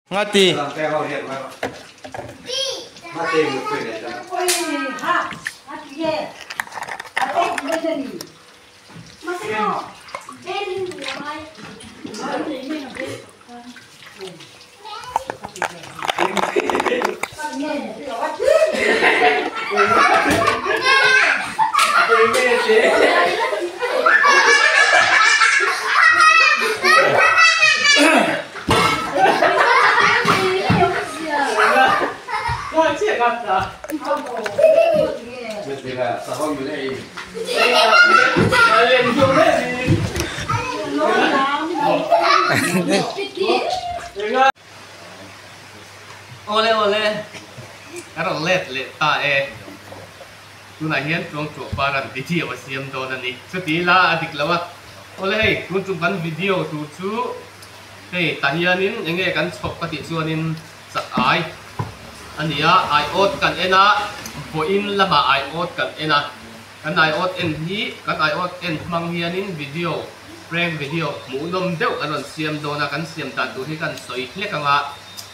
Ngati. Awle awle ka rawn let leh ta e. Tunah hian Tuangtuah Paran video a siam dawn a ni. Chuti ila a dik lo a. Awle hei tun tum kan video tur chu hei tah hianin eng nge kan chhawp ka tih chuanin chak ai a ni a, aiawt kan en a, vawiin lamah aiawt kan en a. Kan aiawt en hi kan aiawt en hmang hianin video prank video hmuhnawm deuh kan rawn siam dawn a, kan siam dan tur hi kan sawi hlek ang a,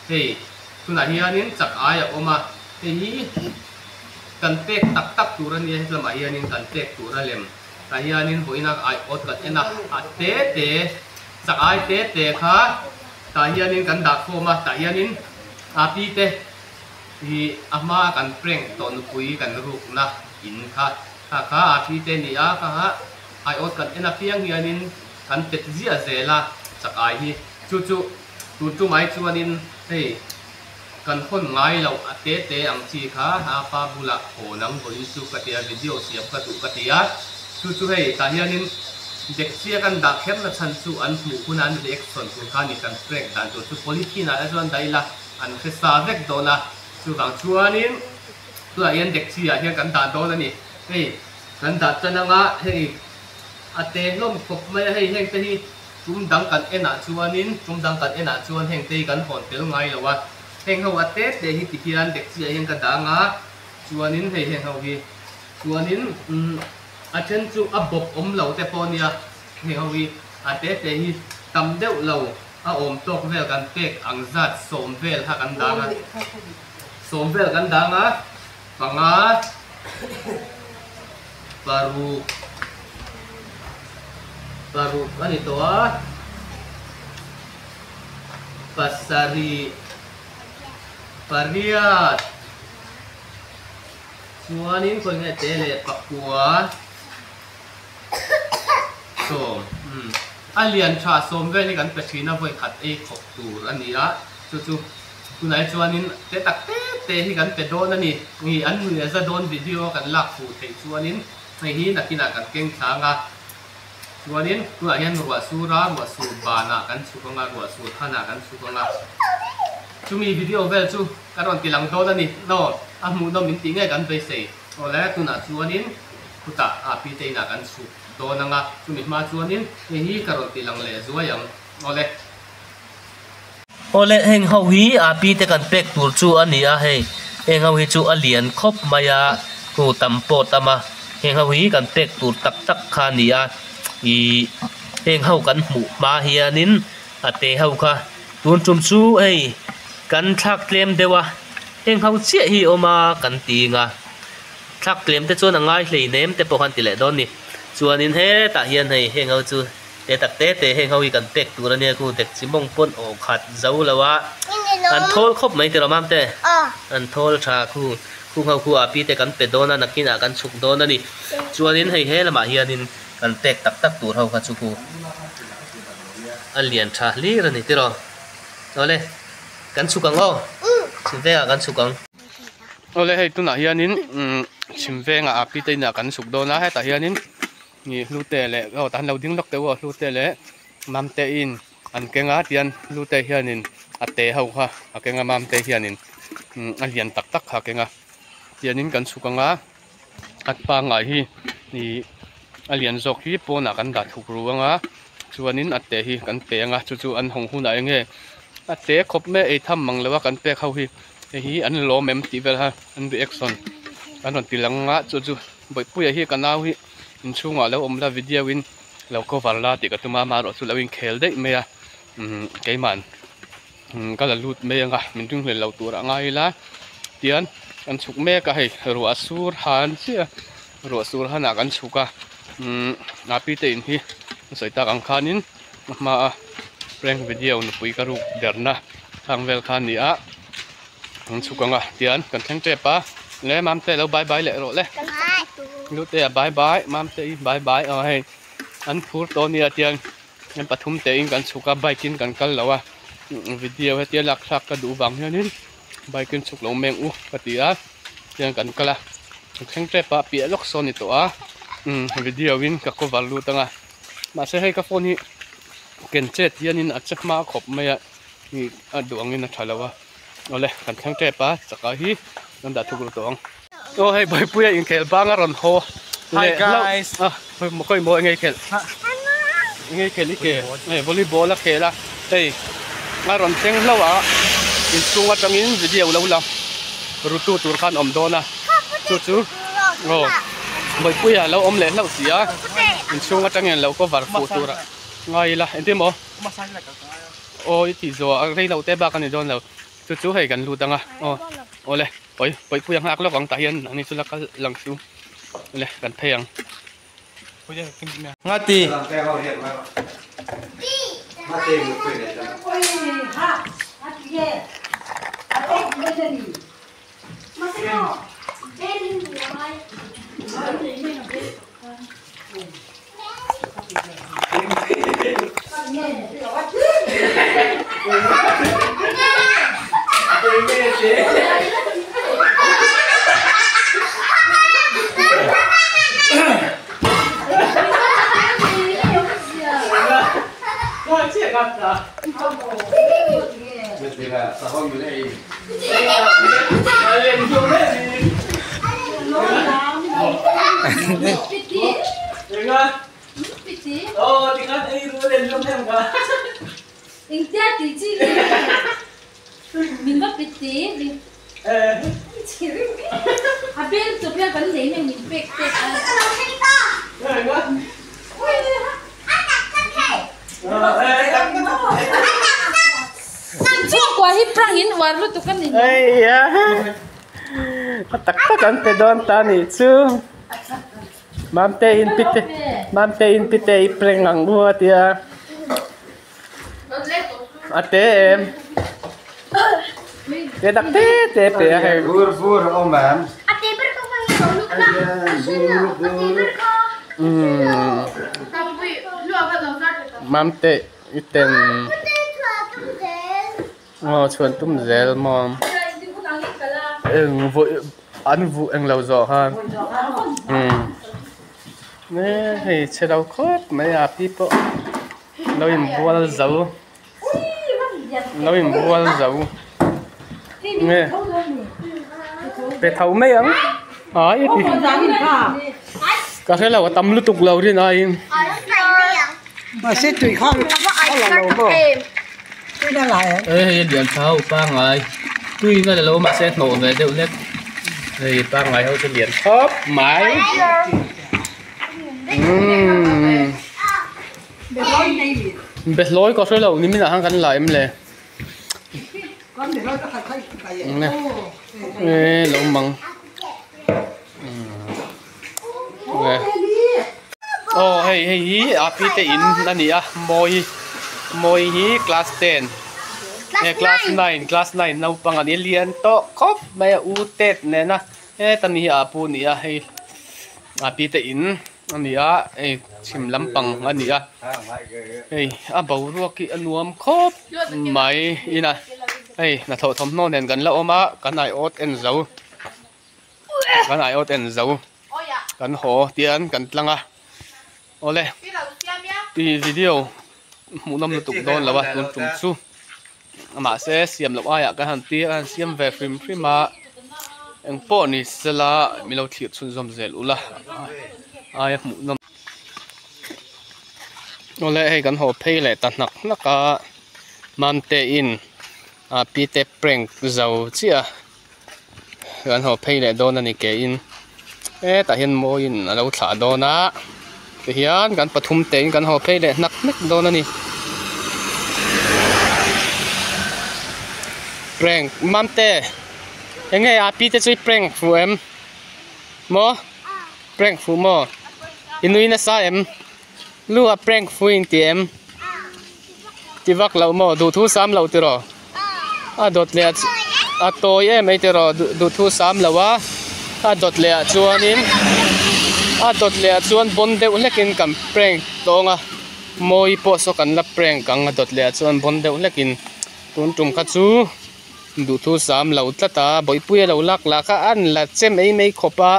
hei tunah hianin chak ai a awm a, hei hi kan pek tak tak tur a nia hetlamah hianin kan pek tur a lem tah hianin vawiin a aiawt kan en a, a te te chak ai te te kha tah hianin kan dah khawm a, tah hianin a pi te Ih a hma kan prank tawh nupui kan rukna in kha kha kha a thi te ni a kha ha aiawt kan en apiang hianin kan pet ziah zel a chak ai hi chu chu tun tumai chuanin hei kan hawn ngai loh a te te ang chi kha a pa bulah haw nang vawiin chu ka tia video siam ka duh ka ti a chu chu hei tah hianin dekchia kan dah kher na chhan chu an hmuh huna an reaction tur kha ni kan prank dan tur chu polythene ah te chuan dah ila. An hre sa vek dawn a, chuvang chuanin tunah hian dekchi ah hian kan dah dawn a ni. Hei kan dah tan anga hei a te hlawm khawp mai a, hei heng te hi tum dang kan en ah chuanin tum dang kan en ah chuan heng te hi kan hawn tel ngai lo a, heng ho a te te hi tikhian dekchi ah hian ka dah anga chuanin hei heng ho hi chuanin umm a then chu a bawp awm lo te pawh a nia heng ho hi a te te hi tam deuh lo. A awm tawk vel kan pek ang zat sawm vel kha kan dang a, sawm vel kan dang a, panga, paruk, paruk a ni tawh a, pasarih, pariat, chuanin khawi nge te leh pakua, Sawm, umm. A lian tha sawm vel hi kan pe thin a, vawi khat ei khawp tur a ni a, chu chu tunah hi chuanin te tak te te hi kan pe dawn a ni. Ngi an nui a za dawn video a kan lak fuh theih chuanin hei hi nakinah kan keng thlang a, chuanin tunah hian ruah sur a, ruah sur banah kan chhuk ang a, ruah sur thanah kan chhuk ang a, chumi video vel chu kan rawn ti lang dawn a ni. Aw, a hmuhnawm min tih ngei kan beisei. Awle, tunah chuanin. Khutah a pi te inah kan chhuk dawn ang a, chumi hma chuanin hei hi ka rawn ti lang leh zuai ang. Awle. Awle, heng ho hi a pi te kan pek tur chu a ni a, hei heng ho hi chu a lian khawp mai a, hnu tam pawh tam a, heng ho hi kan pek tur tak tak kha a ni a, ih heng ho kan hmuh hma hianin a te ho kha tun tum chu hei kan thlak tlem deuh a, heng ho chiah hi awm a kan ti ang a. Thlak tlem te chuan a ngai hlei nem te pawh khan ti leh dawn ni. Chuanin hetah hian hei heng ho chu te tak te te heng ho hi kan pek tur ania khu dek chi mawng pawn aw khat zo lo a. An thawl khawp mai tiraw mam te? An thawl tha khu khung ho khu a pi te kan pe dawn a nakinah kan chhuk dawn a ni. Chuanin hei he lamah hianin kan pek tak tak tur ho kha chu khu a lian tha hlir a ni tiraw. Awle kan chhuk ang aw. Chhim vengah kan chhuk ang. Awle hei tunah hianin umm chhim vengah a pi te inah kan chhuk dawn a hetah hianin ih hlute leh aw tah hian lo ding lawk teh u a hlute leh mamte in an keng a tian hlute hianin a te ho kha a keng a mamte hianin umm a lian tak tak kha a keng a tianin kan chhuk ang a a pangngai hi ih a lian zawk hi pawnah kan dah thuk ru ang a chuanin a te hi kan pe ang a chu chu an hawng hunah eng nge a te khawp mai a ei tham mang lo a kan pek ho hi. Hei hi an lawm em tih vel kha an reaction an rawn ti lang a chu chu Bawihpuia hi ka nau hi inchhungah lo awm la video in lo cover la tih ka tum a amaherawhchu lo inkhel daih mai a umm keiman Ka la lut mai anga min ringhlel lo tur a ngai ila tian kan chhuk mek a hei ruah sur han chiah a ruah sur hanah kan chhuk a umm a pi te in hi a sawi tak ang khanin a hma a prank video nupui ka ruk derna khang vel kha a ni a kan chhuk ang a tian kan thleng tep a le mamte lo bye bye leh rawh le lute a bye bye mamte i bye bye aw hei an phur tawh a nia tian. Heng pathum te in kan chhuk a bike in kan kal lo a video hetia lak thlak ka duh vang hianin bike in chhuk lo meng u ka ti a tiang kan kal a ka thleng tep a piah lawk sawn ni tawh a umm video in ka cover lut ang a mahse hei ka phone hi ken chet hianin a che hma khawp mai a ih a duh angin a tha lo a awle kan thleng tep a chakah hi kan dah thuk ru tawh ang aw hei Bawihpuia inkhel bang a rawn haw leh hlauh a khawi maw enge i khelh enge i khelh i ke hei volleyball a khel a hei a rawn thleng hlauh a inchhung atangin video lo la rutu tur khan awm dawn a chu chu aw Bawihpuia lo awm leh hlauh si a inchhung atangin lo cover fuh tur a ngai ila engtin maw aw i tih zawh a rei lo te bak a ni dawn lo chu chu hei kan lut ang a aw awle. Pawi pawi pui a nghak lawk ang tah hian ani chu la kal lang chu le kan phei ang. Ngati. A tak tak an pe dawn ta nih chu Mamte in pite Mamte in pite i prank ang u a tia a te em te tak te te pe a hei Bur bur a awm em? Mamte i ten Aw chhuan tum zel maw eng vawi an vuh eng lo zawh khan umm e hei chhe lo khawp mai a pi pawh lo inbual zo lo inbual zo nge pe tho mai ang ai a ti ka hre lo a tam lutuk lo rin aiin. Hei hei a lian tha ho pangai tui in a la lo mahse a hnawh ve deuh hlek hei pangai ho chu lian khawp mai umm behlawi ka hre lo nimin ah khan kan la em le e lo mang Aw hei hei hi a pi te in a ni a mawi mawi hi class ten nge class nine class nine naupang a ni lian tawh khawp mai a u tet nen a heta mi hi a pu a ni a hei a pi te in a ni a hei chhim lampang a ni a hei a boruak hi a nuam khawp mai in a hei hnathawh thawmhnaw nen kan la awm a kan aiawt en zo. Kan aiawt en zo kan haw tian kan tlang a awle ti video hmuhnawm lutuk dawn lo a tun tum chu mahse siam loh aiah kan han tir a han siam ve hrim hrim a engpawh ni sela milo thlir chhunzawm zel ula aia hmuhnawm awle hei kan haw phei leh ta hnak hnak a Mamte in a pite prank zo chiah a. Kan haw phei leh dawn a ni ke in hetah hian mawiin a lo thlah dawn a tihian kan pathum te in kan haw phei leh hnak hnak dawn a ni. Prank Mamte enge a pi te chu i prank fuh em? Maw? Prank fuh maw? I nui nasa em? Lu a prank fuh in ti em? Ti vak loh maw? Duhthu sam loh tiraw? A dawt leh a tawi em mai tiraw? Duhthu sam loh a, a dawt leh ah chuanin a dawt leh ah chuan bawn deuh hlekin kan prank tawng a, mawi pawh saw kan la prank ang a dawt leh ah chuan bawn deuh hlekin. Tun tum kha chu duhthu sam lo tlat a, bawihpui a lo lak lah kha an la che mai mai khawp a,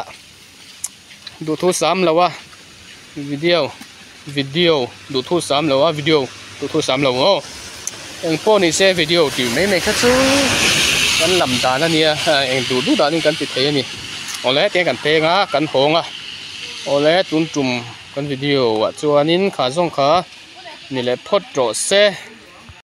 duhthu sam lo a video video duhthu sam lo a video duhthu sam lo aw eng pawh ni se video tih mai mai kha chu kan lam dan a nia eng duh duh danin kan ti thei a ni awle tiang kan peng a kan hawng a awle tun tum kan video ah chuanin kha zawng kha ni leh phawt rawh se.